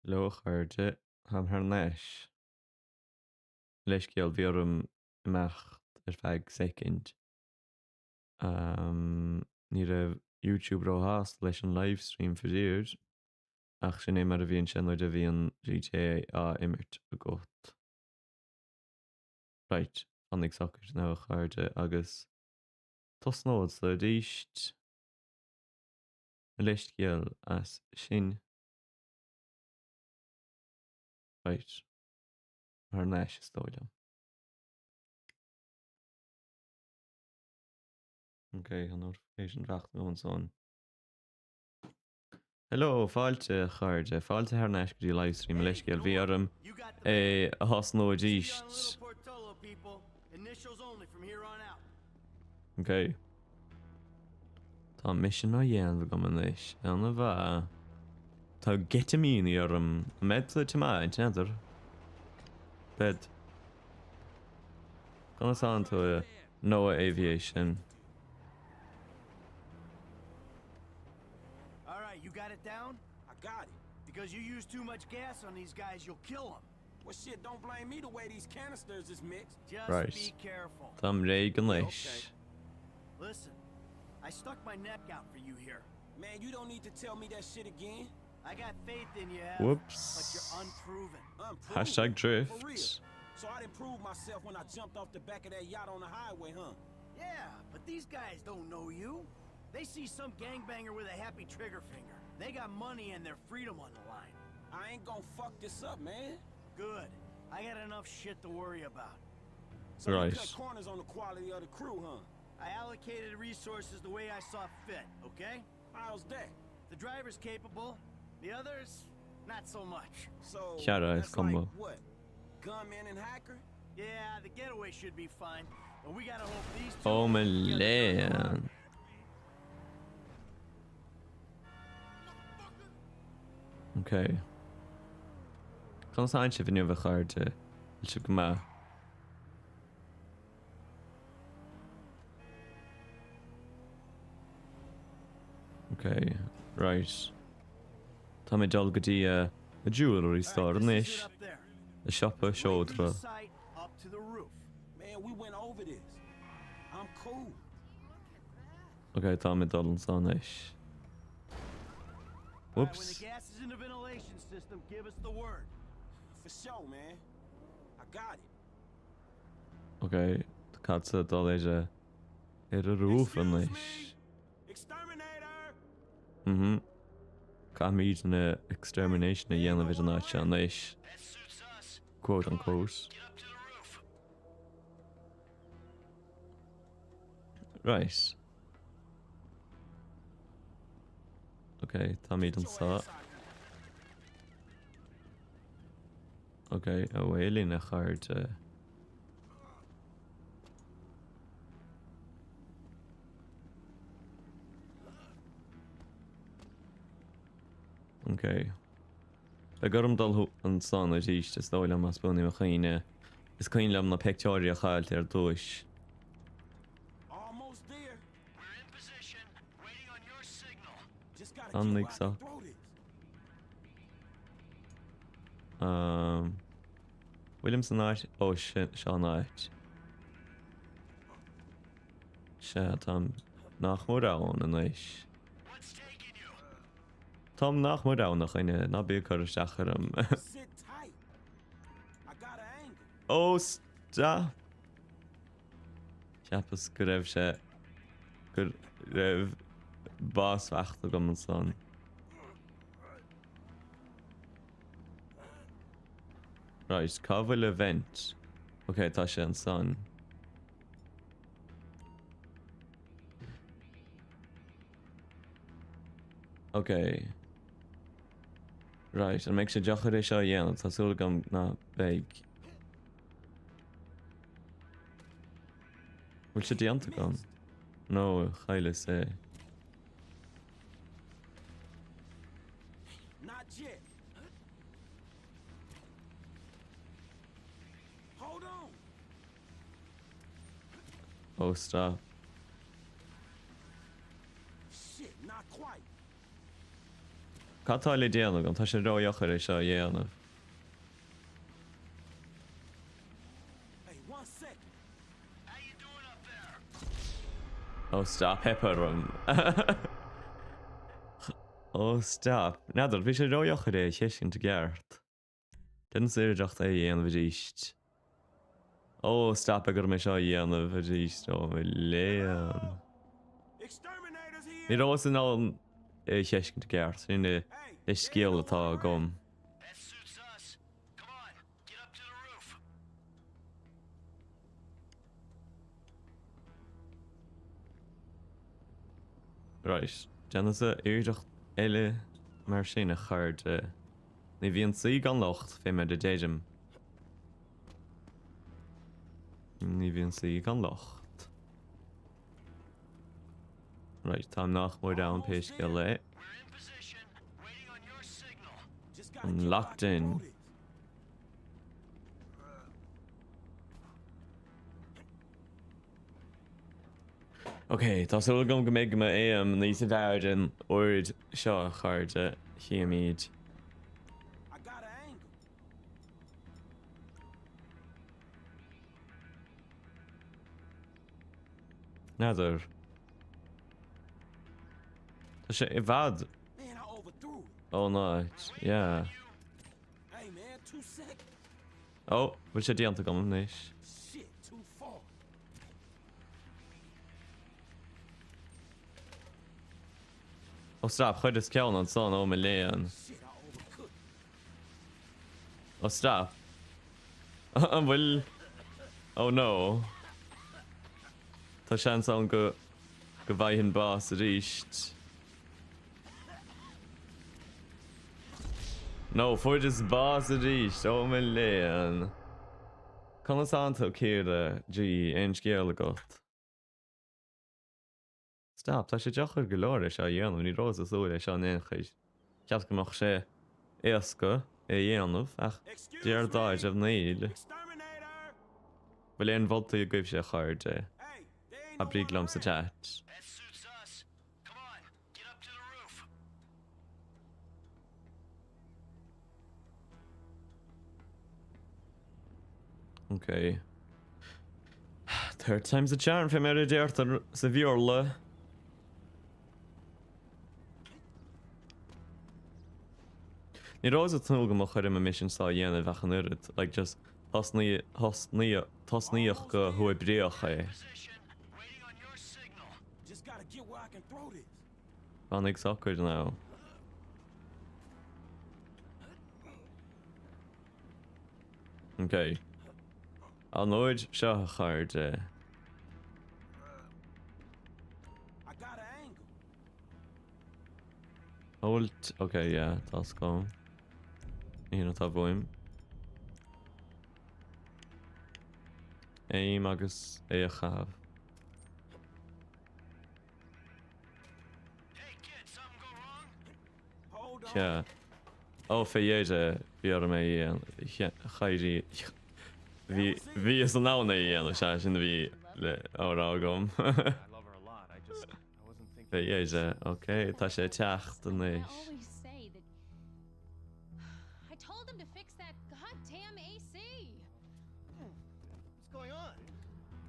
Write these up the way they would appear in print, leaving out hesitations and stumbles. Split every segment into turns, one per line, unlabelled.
Hello a chairde, táim thar n-ais. Leithscéal, bhí orm imeacht ar feadh soicind. Ní raibh YouTube róshásta leis an livestream faraor, ach sin é mar a bhíonn sé nuair a bhíonn GTA á imirt agat. Right, fanaig socair now a chairde agus tosnódsa arís. Mo leithscéal as sin. Right. Thar n-ais is dóigh liom. Ok, tá notification faighte agam ansan. Hello, fáilte a chairde, fáilte thar n-ais go dtí livestream, mo leithscéal, bhí orm é a thosnú arís. Ok. Tá mission á dhéanamh agam anois. Ana mhaith. Tá geitimíní orm. An mbeidh tú ag tiomáint, n'fheadar? Bead. Conas tánn tú a Noah Aviation?
All right, you got it down?
I got it.
Because you use too much gas on these guys, you'll kill them.
Well, shit, don't blame me the way these canisters is mixed.
Just
Right.
be careful.
Táim réidh anois.
Okay.
Listen, I stuck my neck out for you here.
Man, you don't need to tell me that shit again.
I got faith in you, Ev,
Whoops.
but you're unproven.
Unproven.
Hashtag drift.
For real. So I didn't prove myself when I jumped off the back of that yacht on the highway, huh?
Yeah, but these guys don't know you. They see some gangbanger with a happy trigger finger. They got money and their freedom on the line.
I ain't gonna fuck this up, man.
Good. I got enough shit to worry about.
So you
Right.
cut corners on the quality of the crew, huh?
I allocated resources the way I saw fit, okay?
How's that?
The driver's capable, the others, not so much.
So
Chiara is
that's
combo.
like what? Gunman and hacker?
Yeah, the getaway should be fine, but we gotta hope these two
Oh my
get together during the
léan.
robbery.
Ok. Conas tánn sibh inniu a chairde? Bhfuil sibh go maith? Ok, right. Tá mé ag dul go dtí a jewellery store
Alright, this is
anois.
it up there.
A siopa
Right through the
seodra.
site, up to the roof.
Man, we went over this. I'm cool.
Ok, tá mé ag dul anso anois.
Alright, when the
Whoops.
gas is in the ventilation system, give us the word.
For sure, man. I got it.
Ok, tá caithfeadsa dul ar a ar a roof
Excuse
anois.
me. Exterminator.
Mhm. Caithfimid na extermination a dhéanamh ar an áit seo anois.
That suits us.
Quote
Come on,
unquote.
get up to the roof.
Right. Ok, táimid
Get your
anso.
ass out here.
Ok, away linn a chairde. Ok. Beidh orm dul ansan arís, is dóigh liom, as buan i mo chuimhne. Is cuimhin liom na pictiúirí a chaillt ar dtúis.
Almost there.
We're in position, waiting on your signal.
Just gotta get
An
where I can
so.
throw this.
Um, bhfuilim san áit? Ó, sin, seo an áit. Sea, táim nach mór ann anois.
What's taking you?
Táim nach mór ann, a dhuine, ná bí ag cur isteach orm.
Sit tight. I got an angle.
Ó, stop! Cheapas go raibh sé, go raibh bás faighte agam ansan. Right, cá bhfuil a vent? Ok, tá sé ansan. Ok. Right, an mbeidh sé deacair é seo a dhéanamh? Tá súil agam ná beidh. Bhfuil sé déanta agam? No, chailleas é.
Not yet. Hold on.
Oh, stop.
Shit, not quite.
Cad tá le déanamh agam? Tá sé ródheacair é seo a dhéanamh. Oh stop, theip orm. Oh stop. N'fheadar, bhí sé ródheacair é a thuiscint i gceart. Déanfadsa iarracht é a dhéanamh arís. Oh stop, beidh orm é seo a dhéanamh arís. Oh mo léan. Ní rabhas in ann é a thuiscint i gceart. Sin é an scéal atá agam. Right, déanfadsa iarracht eile mar sin a chairde. Ní bhíonn saoi gan locht, fé mar a deirim. Ní bhíonn saoi gan locht. Right, táim nach mór ann pé scéal é. I'm locked in. Ok, tá súil agam go mbeidh m'aim níos fearr an uair seo, a chairde. Chífimid. N'fheadar. Tá sé i bhfad ón áit, yeah. Ó, bhfuil sé déanta agam anois. Ó stop, chuireas ceann ansan, ó mo léan. Ó stop. An bhfuil... Oh no. Tá seans ann go go bhfaighinn bás arís. No, fuaireas bás arís, ó mo léan. Conas tánn tú, Ciara G, aon scéal agat? Stop, tá sé deacair go leor é seo a dhéanamh, ní rabhas ag súil é seo in aon chor. Cheapas go mbeadh sé éasca é a dhéanamh, ach de réir dealraimh níl. Bhfuil aon mholtaí agaibhse a chairde? Abraíg liom sa chat. Ok. Third time's a charm, fé mar a deirtear sa Bhéarla. Ní rabhas ag tnúth go mbeadh orm an misean seo a dhéanamh ach an oiread, like just tosnaíodh go huathoibríoch é. Fanaig socair now. Ok. An uair seo a chairde. Hold, ok, yeah, tá 's agam. Ní hin atá uaim. Aim agus é a chaitheamh. Sea. Ó, fé dheireadh, bhí orm é a dhéanamh. Bhí, bhíos in ann é a dhéanamh, sea, sin a bhí le á rá agam. Fé dheireadh, ok, tá sé ag teacht anois.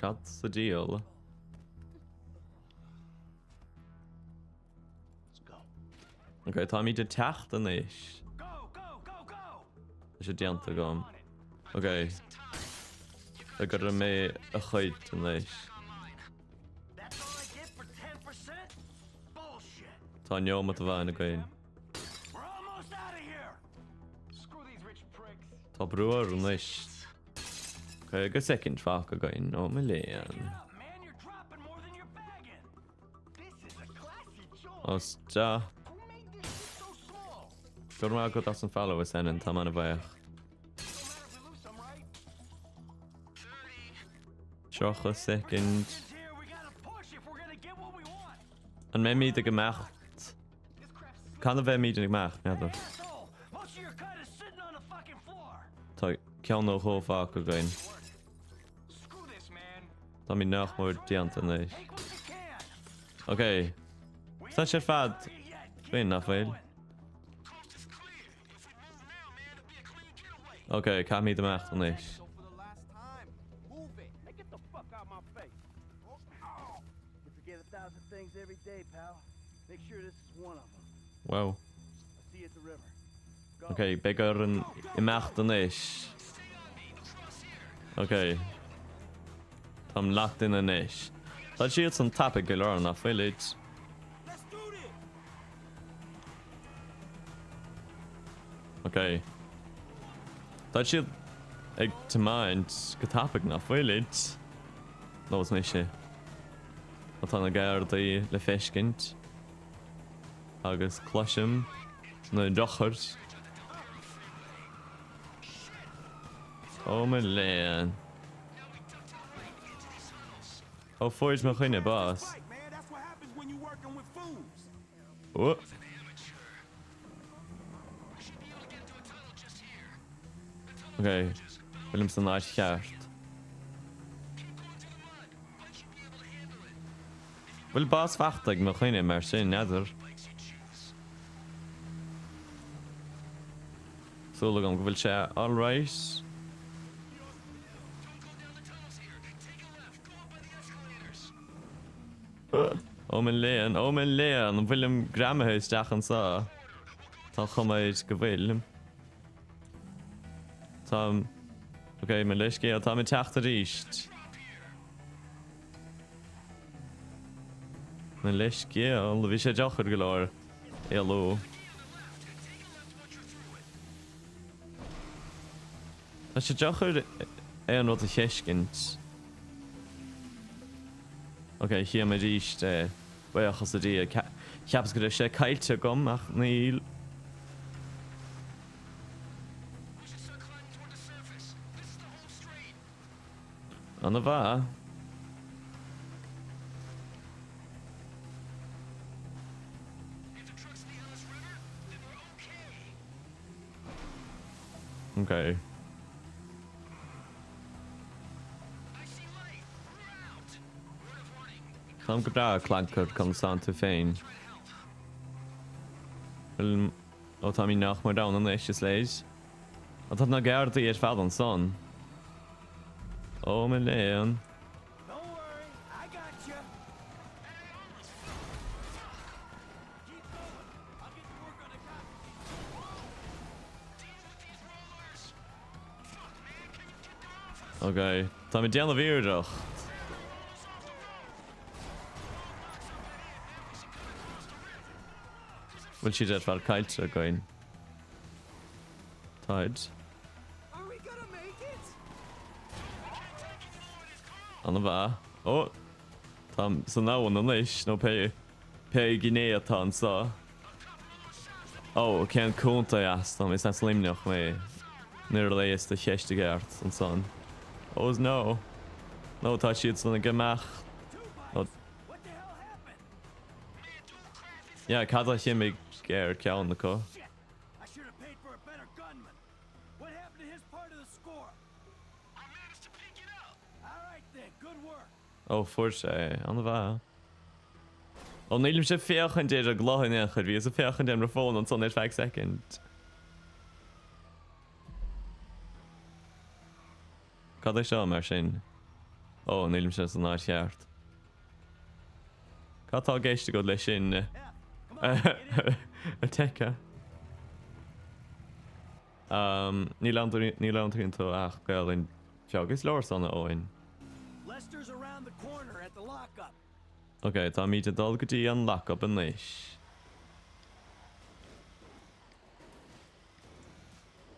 Cad sa diabhal? Ok, táimid ag teacht anois. Tá sé déanta agam. Ok. Beidh orm é a chuid anois. Tá neomat amháin againn. Tá brú air anois. 50 soicind fágtha againn, ó mo léan. Ó stop. Go raibh maith agat as an follow a Senan, táim an-bhuíoch. 30 soicind. An mbeimid ag imeacht? Cathain a bheimid ag imeacht, n'fheadar. Tá ceann nó dhó fágtha againn. Táimid nach mór déanta anois. Ok. Tá sé ar fad faoin nach bhfuil? Ok, caithfimid imeacht anois. Wow. Ok, beidh orainn imeacht anois. Ok. Táim locked in anois. Tá siadsan tapaidh go leor nach bhfuilid? Ok. Tá siad ag tiomáint go tapaidh nach bhfuilid? Nó is mise. Ó tá na Gardaí le feiscint. Agus cloisim na rothair. Ó mo léan. Ó fuair mo dhuine bás. Ó. Ok, bhfuilim san áit cheart. Bhfuil bás fachta ag mo dhuine mar sin, n'fheadar. Súil agam go bhfuil sé alright. Ó mo léan, ó mo léan, an bhfuilim greamaithe isteach anseo? Tá an chuma air go bhfuil. Táim... Ok, mo leithscéal, táim ag teacht arís. Mo leithscéal, bhí sé deacair go leor éalú. Tá sé deacair aon rud a thuiscint. Ok, tchím arís é. Buíochas le Dia. Cheapas go raibh sé caillte agam, ach níl. Ana-mhaith. Ok. Táim go breá, Clanker, conas tánn tú féin? Bhuel, ó táimid nach mór ann anois, is léir. Ó tá na Gardaí ar fad ansan. Ó mo léan. Ok, táim ag déanamh iarracht. Bhfuil siad ar fad caillte againn? Táid. Ana-mhaith. Ó! Táim san abhainn anois, nó pé pé gné atá anseo. Ó, cén contae as dom? Is as Luimneach mé. Níor léas do cheist i gceart ansan. Oh no. No, tá siadsan ag imeacht. Ó. Yeah, cad a chimigh ar ceann acu? Ó, fuair sé é. An-mhaith. Ó, nílimse ag féachaint ar an gcloch in aon chor. Bhíos ag féachaint ar mo fón ansan ar feadh soicind. Cad é seo mar sin? Ó, nílimse san áit cheart. Cad tá i gceist agat leis sin? A Tekka. Ní labhraíonn tú ach Gaelainn bheag. Is leor san, a Eoin. Ok, táimid ag dul go dtí an lock-up anois.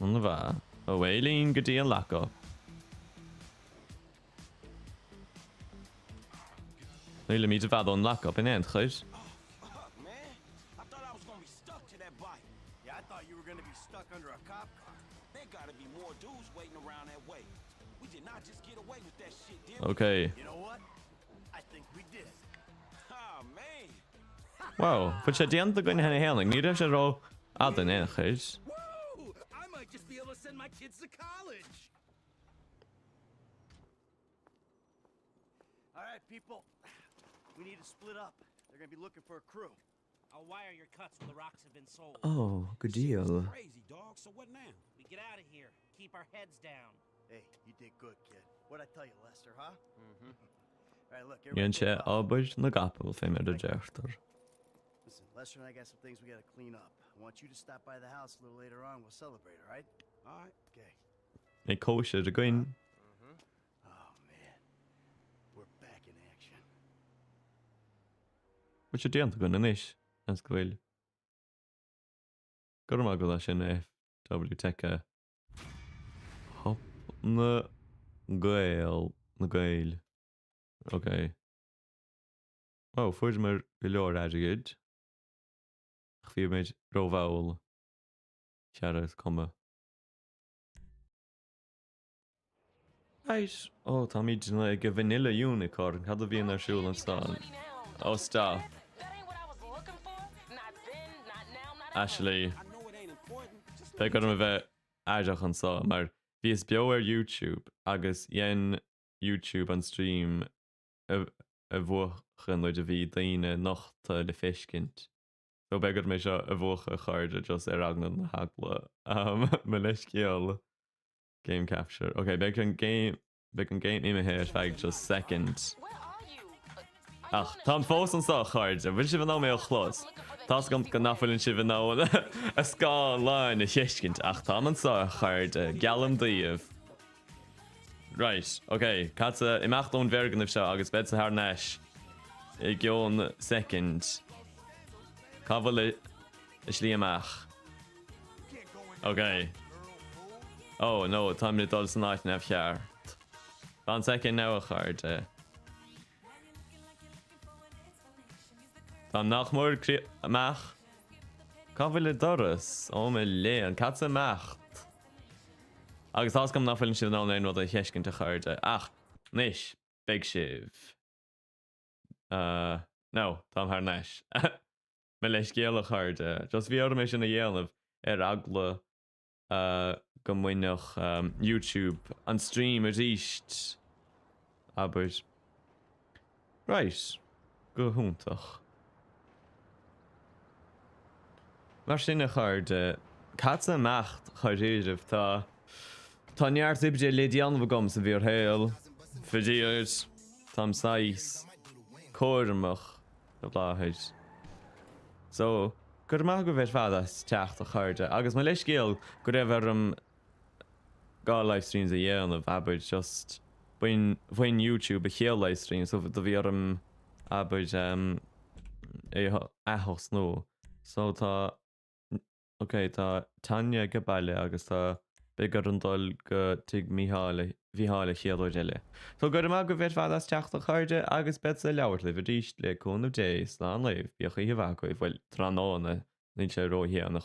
An-mhaith. Away linn go dtí an lock-up. Nílimid i bhfad ón lock-up in aon chor. Ok. Wow, bhfuil sé déanta againn cheana fhéinig, ní raibh sé ró-fhada in aon chor.
All right, people. We need to split up. They're gonna be looking for a crew.
I'll wire your cuts when the rocks have been sold.
Oh, go
Shit was
diail.
crazy, dog. So what now?
We get out of here. keep our heads down.
Hey, you did good, kid. What'd I tell you, Lester, huh? Mm-hmm. All right, look,
Dhein
everybody
sé
take off.
obair na gcapall fé mar a deirtear.
Listen, Lester and I got some things we gotta clean up. I want you to stop by the house a little later on. We'll celebrate, all right?
All right.
Okay.
Beidh cóisir againn.
Oh man. We're back in action.
Bhfuil sé déanta againn anois, seans go bhfuil. Go raibh maith agat as sin, a FW Tecca. Hop na Gael, na Gaeil. Ok. Ó, fuaireamar go leor airgid. Ach bhí muid rómhall. Chara, is cuma. Right. Ó, táimid ag an Vanilla Unicorn. Cad a bhíonn ar siúl ansan? Ó, stop. Ashley. Beidh orm a bheith aireach anso mar bhíos beo ar YouTube agus dhein YouTube an stream a mhúchadh nuair a bhí daoine nochta le feiscint. So beidh orm é seo a mhúchadh a chairde just ar eagla na heagla. Mo leithscéal. Game capture. Ok, beidh an game, beidh an game imithe ar feadh just second. Ach táim fós anso a chairde, bhfuil sibh in ann mé a chlos? Tá's agam go nach bhfuileann sibh in ann an scáileán a fheiscint ach táim anso a chairde, geallaim daoibh. Right, ok, caithfeadsa imeacht ón bhfoirgneamh seo agus beadsa thar n-ais i gcionn soicind. Cá bhfuil an slí amach? Ok. Oh, no, táim ag dul san áit neamhcheart. Fan soicind now a chairde. Táim nach mór amach. Cá bhfuil an doras? Ó mo léan, caithfeadsa imeacht. Agus tá's agam nach bhfuileann sibh in ann aon rud a fheiscint a chairde, ach anois beidh sibh. No, táim thar n-ais. Mo leithscéal a chairde. Just bhí orm é sin a dhéanamh ar eagla go mbainfeadh YouTube an stream arís, abair. Right. Go hiontach. Mar sin a chairde, caithfeadsa imeacht dháiríribh, tá tá neart oibre le déanamh agam sa bhfíorshaol. Faraor, táim saghas cúramach faoi láthair. So, go raibh maith agaibh ar fad as teacht a chairde, agus mo leithscéal go raibh orm 2 livestreams a dhéanamh, abair, just bhain, bhain YouTube an chéad livestream so do bhí orm, abair, é a ath-thosnú. So tá, ok, tá Tanya ag baile agus tá, beidh orm dul go tigh Mícheáil, Mhícheáil an chéad uair eile. So go raibh maith agaibh ar fad as teacht a chairde agus beadsa ag labhairt libh arís le cúnamh Dé, slán libh, bíodh oíche mhaith agaibh, bhuel, tráthnóna, níl sé ródhéanach.